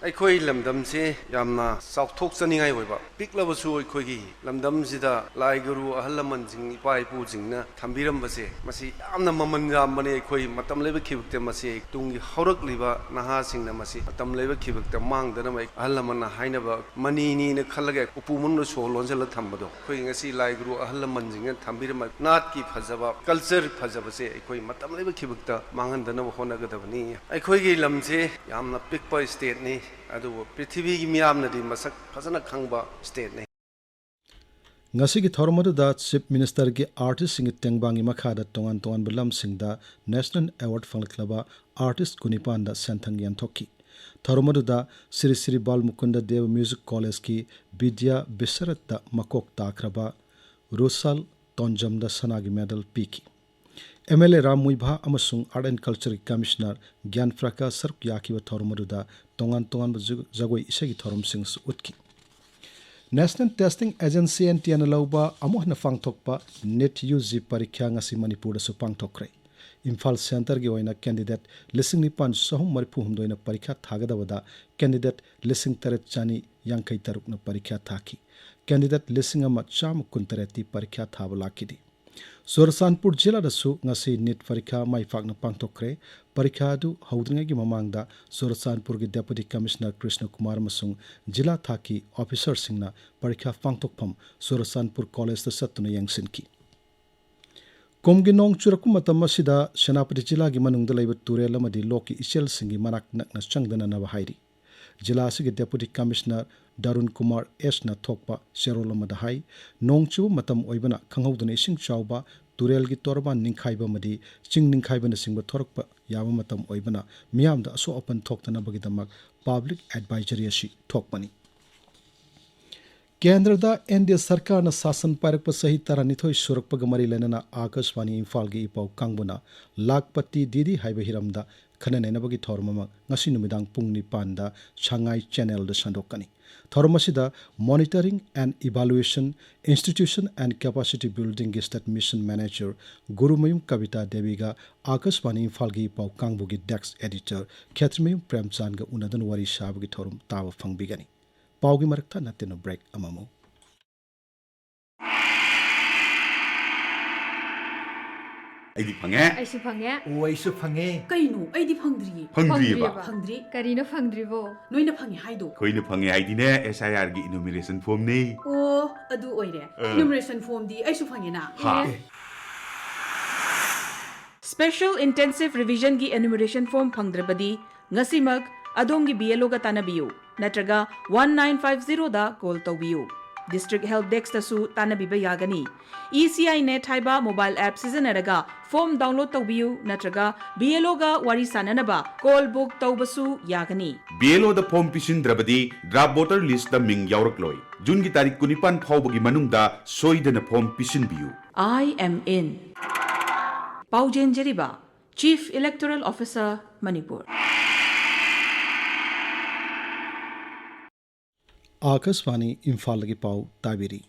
ꯑꯩꯈꯣꯏ ꯂꯝꯗꯝꯁꯦ ꯌꯥꯝꯅ ꯆꯥꯎꯊꯣꯛꯆꯅꯤꯡꯉꯥꯏ ꯑꯣꯏꯕ, ꯄꯤꯛꯂꯕꯁꯨ ꯑꯩꯈꯣꯏꯒꯤ ꯂꯝꯗꯝꯁꯤꯗ ꯂꯥꯏ ꯒꯨꯔꯨ ꯑꯍꯜ ꯂꯃꯟꯁꯤꯡ, ꯏꯄꯥ ꯏꯄꯨꯁꯤꯡꯅ ꯊꯝꯕꯤꯔꯝꯕꯁꯦ, ꯃꯁꯤ ꯌꯥꯝꯅ ꯃꯃꯜ ꯌꯥꯝꯕꯅꯦ꯫ ꯑꯩꯈꯣꯏ ꯃꯇꯝ ꯂꯩꯕ ꯈꯤꯕꯛꯇ ꯃꯁꯤ ꯇꯨꯡꯒꯤ ꯍꯧꯔꯛꯂꯤꯕ ꯅꯍꯥꯁꯤꯡꯅ ꯃꯁꯤ ꯃꯇꯝ ꯂꯩꯕ ꯈꯤꯕꯛꯇ ꯃꯥꯡꯗꯅꯕ, ꯑꯍꯜ ꯂꯃꯟꯅ ꯍꯥꯏꯅꯕ ꯃꯅꯤꯅꯤꯅ ꯈꯜꯂꯒ ꯎꯄꯨ ꯃꯅꯨꯡꯗ ꯁꯣ ꯂꯣꯟꯁꯤꯜꯂ ꯊꯝꯕꯗꯣ, ꯑꯩꯈꯣꯏ ꯉꯁꯤ ꯂꯥꯏ ꯒꯨꯔꯨ ꯑꯍꯜ ꯂꯃꯟꯁꯤꯡꯅ ꯊꯝꯕꯤꯔꯝꯕ ꯅꯥꯠꯀꯤ ꯐꯖꯕ, ꯀꯜꯆꯔ ꯐꯖꯕꯁꯦ ꯑꯩꯈꯣꯏ ꯃꯇꯝ ꯂꯩꯕ ꯈꯤꯕꯛꯇ ꯃꯥꯡꯍꯟꯗꯅꯕ ꯍꯣꯠꯅꯒꯗꯕꯅꯤ꯫ ꯑꯩꯈꯣꯏꯒꯤ ꯂꯝꯁꯦ ꯌꯥꯝꯅ ꯄꯤꯛꯄ ꯁ꯭ꯇꯦꯠꯅꯤ, ꯑꯗꯨꯕꯨ ꯄ꯭ꯔꯤꯊꯤꯕꯤꯒꯤ ꯃꯤꯌꯥꯝꯅꯗꯤ ꯃꯁꯛ ꯐꯖꯅ ꯈꯪꯕ ꯁ꯭ꯇꯦꯠꯅꯤ꯫ ꯉꯁꯤꯒꯤ ꯊꯧꯔꯝ ꯑꯗꯨꯗ ꯆꯤꯐ ꯃꯤꯅꯤꯁꯇꯔꯒꯤ ꯑꯥꯔꯇꯤꯁꯁꯤꯡꯒꯤ ꯇꯦꯡꯕꯥꯡꯒꯤ ꯃꯈꯥꯗ ꯇꯣꯉꯥꯟ ꯇꯣꯉꯥꯟꯕ ꯂꯝꯁꯤꯡꯗ ꯅꯦꯁꯅꯦꯜ ꯑꯦꯋꯥꯔꯗ ꯐꯪꯂꯛꯂꯕ ꯑꯥꯔꯇꯤꯁ ꯀꯨꯟꯅꯤꯄꯥꯟꯗ ꯁꯦꯟꯊꯪ ꯌꯦꯟꯊꯣꯛꯈꯤ꯫ ꯊꯧꯔꯝ ꯑꯗꯨꯗ ꯁ꯭ꯔꯤ ꯁ꯭ꯔꯤ ꯕꯥꯜ ꯃꯨꯀꯨꯟꯗ ꯗꯦꯕ ꯃ꯭ꯌꯨꯖꯤꯛ ꯀꯣꯂꯦꯖꯀꯤ ꯕꯤꯗ꯭ꯌꯥ ꯕꯤꯁꯔꯠꯇ ꯃꯀꯣꯛ ꯇꯥꯈ꯭ꯔꯕ ꯔꯨꯁꯥꯜ ꯇꯣꯟꯖꯝꯗ ꯁꯅꯥꯒꯤ ꯃꯦꯗꯜ ꯄꯤꯈꯤ꯫ M L A Ram Muivah ꯑꯃꯁꯨꯡ ꯑꯥꯔꯠ ꯑꯦꯟ ꯀꯜꯆꯔꯒꯤ ꯀꯃꯤꯁꯅꯔ ꯒ꯭ꯌꯥꯟ ꯄ꯭ꯔꯀꯥꯁ ꯁꯔꯨꯛ ꯌꯥꯈꯤꯕ ꯊꯧꯔꯝ ꯑꯗꯨꯗ ꯇꯣꯉꯥꯟ ꯇꯣꯉꯥꯟꯕ ꯖꯒ-, ꯖꯒꯣꯏ ꯏꯁꯩꯒꯤ ꯊꯧꯔꯝꯁꯤꯡꯁꯨ ꯎꯠꯈꯤ꯫ National testing agency, N T ꯑꯦꯅ ꯂꯧꯕ ꯑꯃꯨꯛ ꯍꯟꯅ ꯄꯥꯡꯊꯣꯛꯄ ꯅꯤꯠ ꯌꯨ ꯖꯤ ꯄꯔꯤꯈ꯭ꯌꯥ ꯉꯁꯤ ꯃꯅꯤꯄꯨꯔꯗꯁꯨ ꯄꯥꯡꯊꯣꯛꯈ꯭ꯔꯦ꯫ ꯏꯝꯐꯥꯜ ꯁꯦꯟꯇꯔꯒꯤ ꯑꯣꯏꯅ ꯀꯦꯟꯗꯤꯗꯦꯠ ꯂꯤꯁꯤꯡ ꯅꯤꯄꯥꯟ ꯆꯍꯨꯝ ꯃꯔꯤꯐꯨ ꯍꯨꯝꯗꯣꯏꯅ ꯄꯔꯤꯈ꯭ꯌꯥ ꯊꯥꯒꯗꯕꯗ ꯀꯦꯟꯗꯤꯗꯦꯠ ꯂꯤꯁꯤꯡ ꯇꯔꯦꯠ ꯆꯅꯤ ꯌꯥꯡꯈꯩ ꯇꯔꯨꯛꯅ ꯄꯔꯤꯈ꯭ꯌꯥ ꯊꯥꯈꯤ꯫ ꯀꯦꯟꯗꯤꯗꯦꯠ ꯂꯤꯁꯤꯡ ꯑꯃ ꯆꯥꯝꯃ ꯀꯨꯟꯇꯔꯦꯠꯇꯤ ꯄꯔꯤꯈ꯭ꯌꯥ ꯊꯥꯕ ꯂꯥꯛꯈꯤꯗꯦ꯫ ꯆꯨꯔꯆꯥꯟꯄꯨꯔ ꯖꯤꯂꯥꯗꯁꯨ ꯉꯁꯤ ꯅꯤꯠ ꯄꯔꯤꯈ꯭ꯌꯥ ꯃꯥꯏ ꯄꯥꯛꯅ ꯄꯥꯡꯊꯣꯛꯈ꯭ꯔꯦ꯫ ꯄꯔꯤꯈ꯭ꯌꯥ ꯑꯗꯨ ꯍꯧꯗ꯭ꯔꯤꯉꯩꯒꯤ ꯃꯃꯥꯡꯗ ꯆꯨꯔꯆꯥꯟꯄꯨꯔꯒꯤ ꯗꯦꯄꯨꯇꯤ ꯀꯃꯤꯁꯅꯔ ꯀ꯭ꯔꯤꯁꯅ ꯀꯨꯃꯥꯔ ꯑꯃꯁꯨꯡ ꯖꯤꯂꯥ ꯊꯥꯛꯀꯤ ꯑꯣꯐꯤꯁꯔꯁꯤꯡꯅ ꯄꯔꯤꯈ꯭ꯌꯥ ꯄꯥꯡꯊꯣꯛꯐꯝ ꯆꯨꯔꯆꯥꯟꯄꯨꯔ ꯀꯣꯂꯦꯖꯇ ꯆꯠꯇꯨꯅ ꯌꯦꯡꯁꯤꯟꯈꯤ꯫ ꯀꯨꯝꯒꯤ ꯅꯣꯡ ꯆꯨꯔꯛꯄ ꯃꯇꯝ ꯑꯁꯤꯗ ꯁꯦꯅꯥꯄꯇꯤ ꯖꯤꯂꯥꯒꯤ ꯃꯅꯨꯡꯗ ꯂꯩꯕ ꯇꯨꯔꯦꯜ ꯑꯃꯗꯤ ꯂꯣꯛꯀꯤ ꯏꯆꯦꯜꯁꯤꯡꯒꯤ ꯃꯅꯥꯛ ꯅꯛꯅ ꯆꯪꯗꯅꯅꯕ ꯍꯥꯏꯔꯤ꯫ ꯖꯤꯂꯥ ꯑꯁꯤꯒꯤ ꯗꯦꯄꯨꯇꯤ ꯀꯃꯤꯁꯅꯔ ꯗꯥꯔꯨꯟ ꯀꯨꯃꯥꯔ ꯑꯦꯁꯅ ꯊꯣꯛꯄ ꯆꯦꯔꯣꯜ ꯑꯃꯗ ꯍꯥꯏ, ꯅꯣꯡ ꯆꯨꯕ ꯃꯇꯝ ꯑꯣꯏꯕꯅ ꯈꯪꯍꯧꯗꯅ ꯏꯁꯤꯡ ꯆꯥꯎꯕ, ꯇꯨꯔꯦꯜꯒꯤ ꯇꯣꯔꯕꯥꯟ ꯅꯤꯡꯈꯥꯏꯕ ꯑꯃꯗꯤ ꯆꯤꯡ ꯅꯤꯡꯈꯥꯏꯕꯅꯆꯤꯡꯕ ꯊꯣꯔꯛꯄ ꯌꯥꯕ ꯃꯇꯝ ꯑꯣꯏꯕꯅ ꯃꯤꯌꯥꯝꯗ ꯑꯁꯣꯛ ꯑꯄꯟ ꯊꯣꯛꯇꯅꯕꯒꯤꯗꯃꯛ ꯄꯕ꯭ꯂꯤꯛ ꯑꯦꯗꯚꯥꯏꯖꯔꯤ ꯑꯁꯤ ꯊꯣꯛꯄꯅꯤ꯫ ꯀꯦꯟꯗ꯭ꯔꯗ ꯑꯦꯟ ꯗꯤ ꯑꯦ ꯁꯔꯀꯥꯔꯅ ꯁꯥꯁꯟ ꯄꯥꯏꯔꯛꯄ ꯆꯍꯤ ꯇꯔꯥꯅꯤꯊꯣꯏ ꯁꯨꯔꯛꯄꯒ ꯃꯔꯤ ꯂꯩꯅꯅ ꯑꯥꯀꯥꯁꯕꯥꯅꯤ ꯏꯝꯐꯥꯜꯒꯤ ꯏꯄꯥꯎ ꯀꯥꯡꯕꯨꯅ ꯂꯥꯈꯄꯇꯤ ꯗꯤꯗꯤ ꯍꯥꯏꯕ ꯍꯤꯔꯝꯗ ꯈꯟꯅ ꯅꯩꯅꯕꯒꯤ ꯊꯧꯔꯝ ꯑꯃ ꯉꯁꯤ ꯅꯨꯃꯤꯗꯥꯡ ꯄꯨꯡ ꯅꯤꯄꯥꯟꯗ ꯁꯉꯥꯏ ꯆꯦꯅꯦꯜꯗ ꯁꯟꯗꯣꯛꯀꯅꯤ꯫ ꯊꯧꯔꯝ ꯑꯁꯤꯗ Monitoring and Evaluation, Institution and Capacity Buildingꯒꯤ State Mission Manager Gurumayum ꯀꯕꯤꯇꯥ ꯗꯦꯕꯤꯒ ꯑꯥꯀꯥꯁꯕꯥꯅꯤ ꯏꯝꯐꯥꯜꯒꯤ ꯄꯥꯎ ꯀꯥꯡꯕꯨꯒꯤ Desk Editor ꯈꯦꯇ꯭ꯔꯤꯃꯌꯨꯝ ꯄ꯭ꯔꯦꯝꯆꯥꯟꯒ ꯎꯅꯗꯨꯅ ꯋꯥꯔꯤ ꯁꯥꯕꯒꯤ ꯊꯧꯔꯝ ꯇꯥꯕ ꯐꯪꯕꯤꯒꯅꯤ꯫ ꯄꯥꯎꯒꯤ ꯃꯔꯛ ꯊꯠꯅ ꯇꯤꯟꯅ break ꯑꯃꯃꯨꯛ꯫ ꯑꯩꯗꯤ ꯐꯪꯉꯦ꯫ ꯑꯩꯁꯨ ꯐꯪꯉꯦ꯫ ꯑꯣ, ꯑꯩꯁꯨ ꯐꯪꯉꯦ꯫ ꯀꯩꯅꯣ? ꯑꯩꯗꯤ ꯐꯪꯗ꯭ꯔꯤꯌꯦ꯫ ꯐꯪꯗ꯭ꯔꯤꯌꯦꯕ? ꯐꯪꯗ꯭ꯔꯤꯌꯦꯕ꯫ ꯐꯪꯗ꯭ꯔꯤ꯫ ꯀꯔꯤꯅꯣ ꯐꯪꯗ꯭ꯔꯤꯕꯣ? ꯅꯣꯏꯅ ꯐꯪꯉꯦ ꯍꯥꯏꯗꯣ꯫ ꯑꯩꯈꯣꯏꯅ ꯐꯪꯉꯦ ꯍꯥꯏꯗꯤꯅꯦ, S I R ꯒꯤ enumeration formꯅꯦ꯫ ꯑꯣ, ꯑꯗꯨ ꯑꯣꯏꯔꯦ꯫ ꯑ꯫ Enumeration formꯗꯤ ꯑꯩꯁꯨ ꯐꯪꯉꯦꯅ꯫ ꯍꯥ꯫ ꯑꯦ꯫ Special Intensive Revisionꯒꯤ enumeration form ꯐꯪꯗ꯭ꯔꯕꯗꯤ ꯉꯁꯤꯃꯛ ꯑꯗꯣꯝꯒꯤ B L Oꯒ ꯇꯥꯟꯅꯕꯤꯌꯨ ꯅꯠꯇ꯭ꯔꯒ one nine five zeroꯗ call ꯇꯧꯕꯤꯌꯨ꯫ District Help Deskꯇꯁꯨ ꯇꯥꯟꯅꯕꯤꯕ ꯌꯥꯒꯅꯤ꯫ E C I Net ꯍꯥꯏꯕ mobile app ꯁꯤꯖꯤꯟꯅꯔꯒ form download ꯇꯧꯕꯤꯌꯨ ꯅꯠꯇ꯭ꯔꯒ B L Oꯒ ꯋꯥꯔꯤ ꯁꯥꯅꯅꯕ call book ꯇꯧꯕꯁꯨ ꯌꯥꯒꯅꯤ꯫ B L Oꯗ form ꯄꯤꯁꯤꯟꯗ꯭ꯔꯕꯗꯤ draft voter listꯇ ꯃꯤꯡ ꯌꯥꯎꯔꯛꯂꯣꯏ꯫ Juneꯒꯤ ꯇꯥꯔꯤꯛ ꯀꯨꯟꯅꯤꯄꯥꯟ ꯐꯥꯎꯕꯒꯤ ꯃꯅꯨꯡꯗ ꯁꯣꯏꯗꯅ form ꯄꯤꯁꯤꯟꯕꯤꯌꯨ꯫ I am in. ꯄꯥꯎꯖꯦꯟꯖꯔꯤꯕ Chief Electoral Officer, Manipur. ꯑꯥꯀꯥꯁꯕꯥꯅꯤ ꯏꯝꯐꯥꯜꯗꯒꯤ ꯄꯥꯎ ꯇꯥꯕꯤꯔꯤ꯫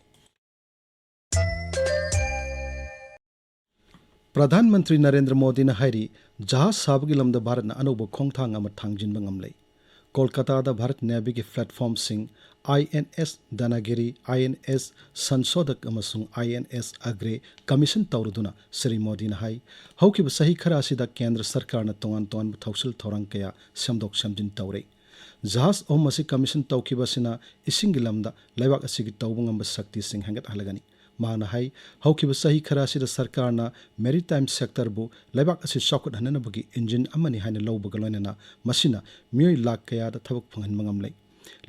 ꯄ꯭ꯔꯙꯥꯟ ꯃꯟꯇ꯭ꯔꯤ ꯅꯔꯦꯟꯗ꯭ꯔ ꯃꯣꯗꯤꯅ ꯍꯥꯏꯔꯤ, ꯖꯍꯥꯖ ꯁꯥꯕꯒꯤ ꯂꯝꯗ ꯚꯥꯔꯠꯅ ꯑꯅꯧꯕ ꯈꯣꯡꯊꯥꯡ ꯑꯃ ꯊꯥꯡꯖꯤꯟꯕ ꯉꯝꯂꯦ꯫ ꯀꯣꯜꯀꯇꯥꯗ Bharat ꯅꯦꯚꯤꯒꯤ platformꯁꯤꯡ I N S ꯗꯅꯒꯤꯔꯤ, I N S ꯁꯟꯁꯣꯙꯛ ꯑꯃꯁꯨꯡ I N S ꯑꯒ꯭ꯔꯦ commission ꯇꯧꯔꯗꯨꯅ Shri ꯃꯣꯗꯤꯅ ꯍꯥꯏ, ꯍꯧꯈꯤꯕ ꯆꯍꯤ ꯈꯔ ꯑꯁꯤꯗ ꯀꯦꯟꯗ꯭ꯔ ꯁꯔꯀꯥꯔꯅ ꯇꯣꯉꯥꯟ ꯇꯣꯉꯥꯟꯕ ꯊꯧꯁꯤꯜ ꯊꯧꯔꯥꯡ ꯀꯌꯥ ꯁꯦꯝꯗꯣꯛ ꯁꯦꯝꯖꯤꯟ ꯇꯧꯔꯦ꯫ ꯖꯍꯥꯖ ꯑꯍꯨꯝ ꯑꯁꯤ commission ꯇꯧꯈꯤꯕ ꯑꯁꯤꯅ ꯏꯁꯤꯡꯒꯤ ꯂꯝꯗ ꯂꯩꯕꯥꯛ ꯑꯁꯤꯒꯤ ꯇꯧꯕ ꯉꯝꯕ ꯁꯛꯇꯤꯁꯤꯡ ꯍꯦꯟꯒꯠꯍꯜꯂꯒꯅꯤ꯫ ꯃꯍꯥꯛꯅ ꯍꯥꯏ, ꯍꯧꯈꯤꯕ ꯆꯍꯤ ꯈꯔ ꯑꯁꯤꯗ ꯁꯔꯀꯥꯔꯅ maritime sectorꯕꯨ ꯂꯩꯕꯥꯛ ꯑꯁꯤ ꯆꯥꯎꯈꯠꯍꯟꯅꯕꯒꯤ engine ꯑꯃꯅꯤ ꯍꯥꯏꯅ ꯂꯧꯕꯒ ꯂꯣꯏꯅꯅ ꯃꯁꯤꯅ ꯃꯤꯑꯣꯏ ꯂꯥꯈ ꯀꯌꯥꯗ ꯊꯕꯛ ꯐꯪꯍꯟꯕ ꯉꯝꯂꯦ꯫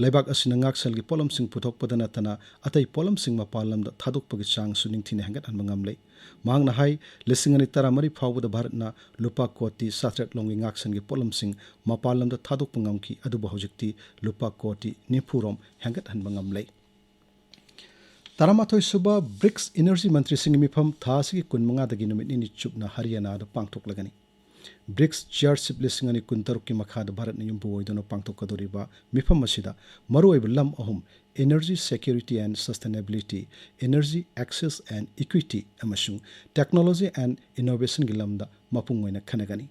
ꯂꯩꯕꯥꯛ ꯑꯁꯤꯅ ꯉꯥꯛꯁꯦꯜꯒꯤ ꯄꯣꯠꯂꯝꯁꯤꯡ ꯄꯨꯊꯣꯛꯄꯗ ꯅꯠꯇꯅ ꯑꯇꯩ ꯄꯣꯠꯂꯝꯁꯤꯡ ꯃꯄꯥꯟ ꯂꯝꯗ ꯊꯥꯗꯣꯛꯄꯒꯤ ꯆꯥꯡꯁꯨ ꯅꯤꯡꯊꯤꯅ ꯍꯦꯟꯒꯠꯍꯟꯕ ꯉꯝꯂꯦ꯫ ꯃꯍꯥꯛꯅ ꯍꯥꯏ, ꯂꯤꯁꯤꯡ ꯑꯅꯤ ꯇꯔꯥꯃꯔꯤ ꯐꯥꯎꯕꯗ ꯚꯥꯔꯠꯅ ꯂꯨꯄꯥ ꯀꯣꯇꯤ ꯆꯥꯇ꯭ꯔꯦꯠ ꯂꯣꯝꯒꯤ ꯉꯥꯛꯁꯦꯜꯒꯤ ꯄꯣꯠꯂꯝꯁꯤꯡ ꯃꯄꯥꯟ ꯂꯝꯗ ꯊꯥꯗꯣꯛꯄ ꯉꯝꯈꯤ, ꯑꯗꯨꯕꯨ ꯍꯧꯖꯤꯛꯇꯤ ꯂꯨꯄꯥ ꯀꯣꯇꯤ ꯅꯤꯐꯨ ꯔꯣꯝ ꯍꯦꯟꯒꯠꯍꯟꯕ ꯉꯝꯂꯦ꯫ ꯇꯔꯥꯃꯥꯊꯣꯏ ꯁꯨꯕ ꯕ꯭ꯔꯤꯛꯁ ꯏꯅꯔꯖꯤ ꯃꯟꯇ꯭ꯔꯤꯁꯤꯡꯒꯤ ꯃꯤꯐꯝ ꯊꯥ ꯑꯁꯤꯒꯤ ꯀꯨꯟꯃꯉꯥꯗꯒꯤ ꯅꯨꯃꯤꯠ ꯅꯤꯅꯤ ꯆꯨꯞꯅ ꯍꯔꯤꯌꯥꯅꯥꯗ ꯄꯥꯡꯊꯣꯛꯂꯒꯅꯤ꯫ ꯕ꯭ꯔꯤꯛꯁ ꯆꯤꯌꯔꯁꯤꯞ ꯂꯤꯁꯤꯡ ꯑꯅꯤ ꯀꯨꯟꯇꯔꯨꯛꯀꯤ ꯃꯈꯥꯗ ꯚꯥꯔꯠꯅ ꯌꯨꯝꯕꯨ ꯑꯣꯏꯗꯨꯅ ꯄꯥꯡꯊꯣꯛꯀꯗꯧꯔꯤꯕ ꯃꯤꯐꯝ ꯑꯁꯤꯗ ꯃꯔꯨꯑꯣꯏꯕ ꯂꯝ ꯑꯍꯨꯝ, Energy Security and Sustainability, Energy Access and Equity ꯑꯃꯁꯨꯡ Technology and Innovationꯒꯤ ꯂꯝꯗ ꯃꯄꯨꯡ ꯑꯣꯏꯅ ꯈꯟꯅꯒꯅꯤ꯫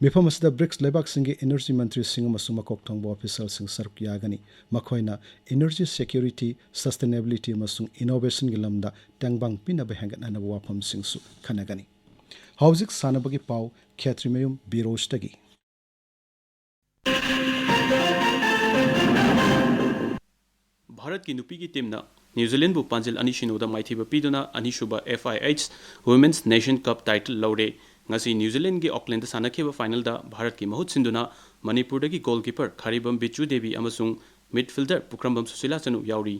ꯃꯤꯐꯝ ꯑꯁꯤꯗ ꯕ꯭ꯔꯤꯛꯁ ꯂꯩꯕꯥꯛꯁꯤꯡꯒꯤ ꯏꯅꯔꯖꯤ ꯃꯟꯇ꯭ꯔꯤꯁꯤꯡ ꯑꯃꯁꯨꯡ ꯃꯀꯣꯛ ꯊꯣꯡꯕ ꯑꯣꯐꯤꯁꯤꯌꯦꯜꯁꯤꯡ ꯁꯔꯨꯛ ꯌꯥꯒꯅꯤ꯫ ꯃꯈꯣꯏꯅ ꯏꯅꯔꯖꯤ ꯁꯦꯀ꯭ꯌꯨꯔꯤꯇꯤ, ꯁꯁꯇꯦꯅꯦꯕꯤꯂꯤꯇꯤ ꯑꯃꯁꯨꯡ ꯏꯅꯣꯚꯦꯁꯟꯒꯤ ꯂꯝꯗ ꯇꯦꯡꯕꯥꯡ ꯄꯤꯅꯕ ꯍꯦꯟꯒꯠꯅꯅꯕ ꯋꯥꯐꯝꯁꯤꯡꯁꯨ ꯈꯟꯅꯒꯅꯤ꯫ ꯍꯧꯖꯤꯛ ꯁꯥꯟꯅꯕꯒꯤ ꯄꯥꯎ, ꯈꯦꯇ꯭ꯔꯤꯃꯌꯨꯝ ꯕꯤꯔꯣꯖꯇꯒꯤ꯫ ꯚꯥꯔꯠꯀꯤ ꯅꯨꯄꯤꯒꯤ ꯇꯤꯝꯅ ꯅ꯭ꯌꯨ ꯖꯤꯂꯦꯟꯕꯨ ꯄꯥꯟꯖꯤꯜ ꯑꯅꯤ ꯁꯤꯅꯣꯗ ꯃꯥꯏꯊꯤꯕ ꯄꯤꯗꯨꯅ ꯑꯅꯤꯁꯨꯕ F I H Women's Nation Cup title ꯂꯧꯔꯦ꯫ ꯉꯁꯤ ꯅ꯭ꯌꯨ ꯖꯤꯂꯦꯟꯒꯤ ꯑꯣꯛꯂꯦꯟꯗ ꯁꯥꯟꯅꯈꯤꯕ ꯐꯥꯏꯅꯦꯜꯗ ꯚꯥꯔꯠꯀꯤ ꯃꯍꯨꯠ ꯁꯤꯟꯗꯨꯅ ꯃꯅꯤꯄꯨꯔꯗꯒꯤ ꯒꯣꯜꯀꯤꯄꯔ ꯈꯥꯔꯤꯕꯝ ꯕꯤꯆꯨ ꯗꯦꯕꯤ ꯑꯃꯁꯨꯡ ꯃꯤꯗꯐꯤꯜꯗꯔ ꯄꯨꯈ꯭ꯔꯝꯕꯝ ꯁꯨꯁꯤꯂꯥ ꯆꯅꯨ ꯌꯥꯎꯔꯤ꯫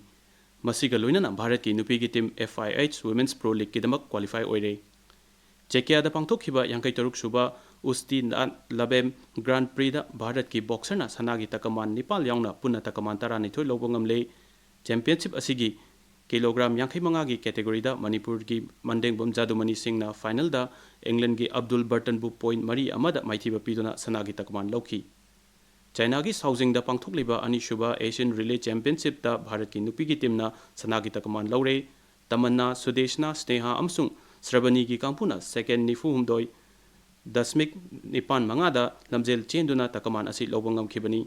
ꯃꯁꯤꯒ ꯂꯣꯏꯅꯅ ꯚꯥꯔꯠꯀꯤ ꯅꯨꯄꯤꯒꯤ team F I H Women's Pro Leagueꯀꯤꯗꯃꯛ qualify ꯑꯣꯏꯔꯦ꯫ ꯆꯦꯀꯤꯌꯥꯗ ꯄꯥꯡꯊꯣꯛꯈꯤꯕ ꯌꯥꯡꯈꯩ ꯇꯔꯨꯛ ꯁꯨꯕ ꯎꯁꯇꯤ ꯅꯥꯠ ꯂꯕꯦꯝ ꯒ꯭ꯔꯥꯟ ꯄ꯭ꯔꯤꯗ ꯚꯥꯔꯠꯀꯤ ꯕꯣꯛꯁꯔꯅ ꯁꯅꯥꯒꯤ ꯇꯀꯃꯥꯟ ꯅꯤꯄꯥꯜ ꯌꯥꯎꯅ ꯄꯨꯟꯅ ꯇꯀꯃꯥꯟ ꯇꯔꯥꯅꯤꯊꯣꯏ ꯂꯧꯕ ꯉꯝꯂꯦ꯫ ꯆꯦꯝꯄꯤꯌꯟꯁꯤꯞ ꯑꯁꯤꯒꯤ ꯀꯤꯂꯣꯒ꯭ꯔꯥꯝ ꯌꯥꯡꯈꯩ ꯃꯉꯥꯒꯤ ꯀꯦꯇꯦꯒꯣꯔꯤꯗ ꯃꯅꯤꯄꯨꯔꯒꯤ ꯃꯟꯗꯦꯡꯕꯝ ꯖꯥꯗꯨꯃꯅꯤ ꯁꯤꯡꯅ ꯐꯥꯏꯅꯦꯜꯗ ꯏꯪꯂꯦꯟꯒꯤ ꯑꯕꯗꯨꯜ ꯕꯔꯇꯟꯕꯨ ꯄꯣꯏꯟ ꯃꯔꯤ ꯑꯃꯗ ꯃꯥꯏꯊꯤꯕ ꯄꯤꯗꯨꯅ ꯁꯅꯥꯒꯤ ꯇꯀꯃꯥꯟ ꯂꯧꯈꯤ꯫ ꯆꯥꯏꯅꯥꯒꯤ ꯁꯥꯎꯖꯤꯡꯗ ꯄꯥꯡꯊꯣꯛꯂꯤꯕ ꯑꯅꯤꯁꯨꯕ ꯑꯦꯁꯤꯌꯟ ꯔꯤꯂꯦ ꯆꯦꯝꯄꯤꯌꯟꯁꯤꯞꯇ ꯚꯥꯔꯠꯀꯤ ꯅꯨꯄꯤꯒꯤ ꯇꯤꯝꯅ ꯁꯅꯥꯒꯤ ꯇꯀꯃꯥꯟ ꯂꯧꯔꯦ꯫ ꯇꯃꯟꯅꯥ, ꯁꯨꯗꯦꯁꯅꯥ, ꯁ꯭ꯅꯦꯍꯥ ꯑꯃꯁꯨꯡ ꯁ꯭ꯔꯕꯅꯤꯒꯤ ꯀꯥꯡꯕꯨꯅ ꯁꯦꯀꯦꯟ ꯅꯤꯐꯨ ꯍꯨꯝꯗꯣꯏ ꯗꯁꯃꯤꯛ ꯅꯤꯄꯥꯟ ꯃꯉꯥꯗ ꯂꯝꯖꯦꯜ ꯆꯦꯟꯗꯨꯅ ꯇꯀꯃꯥꯟ ꯑꯁꯤ ꯂꯧꯕ ꯉꯝꯈꯤꯕꯅꯤ꯫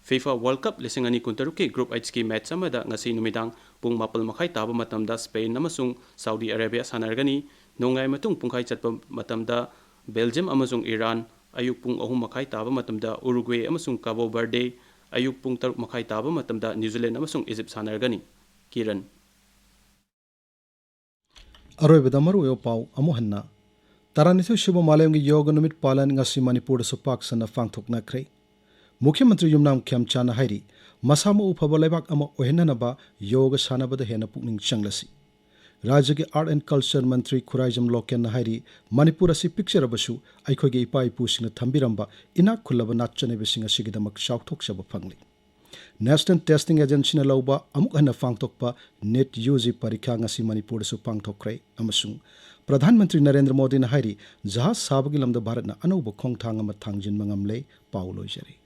FIFA World Cup ꯂꯤꯁꯤꯡ ꯑꯅꯤ ꯀꯨꯟꯇꯔꯨꯛꯀꯤ Group Hꯀꯤ ꯃꯦꯠꯆ ꯑꯃꯗ ꯉꯁꯤ ꯅꯨꯃꯤꯗꯥꯡ ꯄꯨꯡ ꯃꯥꯄꯜ ꯃꯈꯥꯏ ꯇꯥꯕ ꯃꯇꯝꯗ ꯁ꯭ꯄꯦꯟ ꯑꯃꯁꯨꯡ ꯁꯥꯎꯗꯤ ꯑꯔꯦꯕꯤꯌꯥ ꯁꯥꯟꯅꯔꯒꯅꯤ꯫ ꯅꯣꯡꯌꯥꯏ ꯃꯇꯨꯡ ꯄꯨꯡꯈꯥꯏ ꯆꯠꯄ ꯃꯇꯝꯗ ꯕꯦꯜꯖꯤꯌꯝ ꯑꯃꯁꯨꯡ ꯏꯔꯥꯟ, ꯑꯌꯨꯛ ꯄꯨꯡ ꯑꯍꯨꯝ ꯃꯈꯥꯏ ꯇꯥꯕ ꯃꯇꯝꯗ ꯎꯔꯨꯒ꯭ꯋꯦ ꯑꯃꯁꯨꯡ ꯀꯥꯕꯣ ꯕꯔꯗꯦ, ꯑꯌꯨꯛ ꯄꯨꯡ ꯇꯔꯨꯛ ꯃꯈꯥꯏ ꯇꯥꯕ ꯃꯇꯝꯗ ꯅ꯭ꯌꯨꯖꯤꯂꯦꯟ ꯑꯃꯁꯨꯡ ꯏꯖꯤꯞ ꯁꯥꯟꯅꯔꯒꯅꯤ꯫ ꯀꯤꯔꯟ꯫ ꯑꯔꯣꯏꯕꯗ ꯃꯔꯨꯑꯣꯏꯕ ꯄꯥꯎ ꯑꯃꯨꯛ ꯍꯟꯅ꯫ ꯇꯔꯥꯅꯤꯊꯣꯏ ꯁꯨꯕ ꯃꯥꯂꯦꯝꯒꯤ ꯌꯣꯒ ꯅꯨꯃꯤꯠ ꯄꯥꯂꯟ ꯉꯁꯤ ꯃꯅꯤꯄꯨꯔꯗꯁꯨ ꯄꯥꯛ ꯁꯟꯅ ꯄꯥꯡꯊꯣꯛꯅꯈ꯭ꯔꯦ꯫ ꯃꯨꯈ꯭ꯌ ꯃꯟꯇ꯭ꯔꯤ ꯌꯨꯝꯅꯥꯝ ꯈꯦꯝꯆꯥꯟꯅ ꯍꯥꯏꯔꯤ, ꯃꯁꯥ ꯃꯎ ꯐꯕ ꯂꯩꯕꯥꯛ ꯑꯃ ꯑꯣꯏꯍꯟꯅꯅꯕ ꯌꯣꯒ ꯁꯥꯟꯅꯕꯗ ꯍꯦꯟꯅ ꯄꯨꯛꯅꯤꯡ ꯆꯪꯂꯁꯤ꯫ ꯔꯥꯖ꯭ꯌꯒꯤ Art and Culture ꯃꯟꯇ꯭ꯔꯤ ꯈꯨꯔꯥꯏꯖꯝ ꯂꯣꯀꯦꯟꯅ ꯍꯥꯏꯔꯤ, ꯃꯅꯤꯄꯨꯔ ꯑꯁꯤ ꯄꯤꯛꯆꯔꯕꯁꯨ ꯑꯩꯈꯣꯏꯒꯤ ꯏꯄꯥ ꯏꯄꯨꯁꯤꯡꯅ ꯊꯝꯕꯤꯔꯝꯕ ꯏꯅꯥꯛ ꯈꯨꯜꯂꯕ ꯅꯥꯠ ꯆꯠꯅꯕꯤꯁꯤꯡ ꯑꯁꯤꯒꯤꯗꯃꯛ ꯆꯥꯎꯊꯣꯛꯆꯕ ꯐꯪꯂꯤ꯫ National Testing Agencyꯅ ꯂꯧꯕ ꯑꯃꯨꯛ ꯍꯟꯅ ꯄꯥꯡꯊꯣꯛꯄ ꯅꯦꯠ ꯌꯨ ꯖꯤ ꯄꯔꯤꯈ꯭ꯌꯥ ꯉꯁꯤ ꯃꯅꯤꯄꯨꯔꯗꯁꯨ ꯄꯥꯡꯊꯣꯛꯈ꯭ꯔꯦ ꯑꯃꯁꯨꯡ ꯄ꯭ꯔꯙꯥꯟ ꯃꯟꯇ꯭ꯔꯤ ꯅꯔꯦꯟꯗ꯭ꯔ ꯃꯣꯗꯤꯅ ꯍꯥꯏꯔꯤ, ꯖꯍꯥꯖ ꯁꯥꯕꯒꯤ ꯂꯝꯗ ꯚꯥꯔꯠꯅ ꯑꯅꯧꯕ ꯈꯣꯡꯊꯥꯡ ꯑꯃ ꯊꯥꯡꯖꯤꯟꯕ ꯉꯝꯂꯦ꯫ ꯄꯥꯎ ꯂꯣꯏꯖꯔꯦ꯫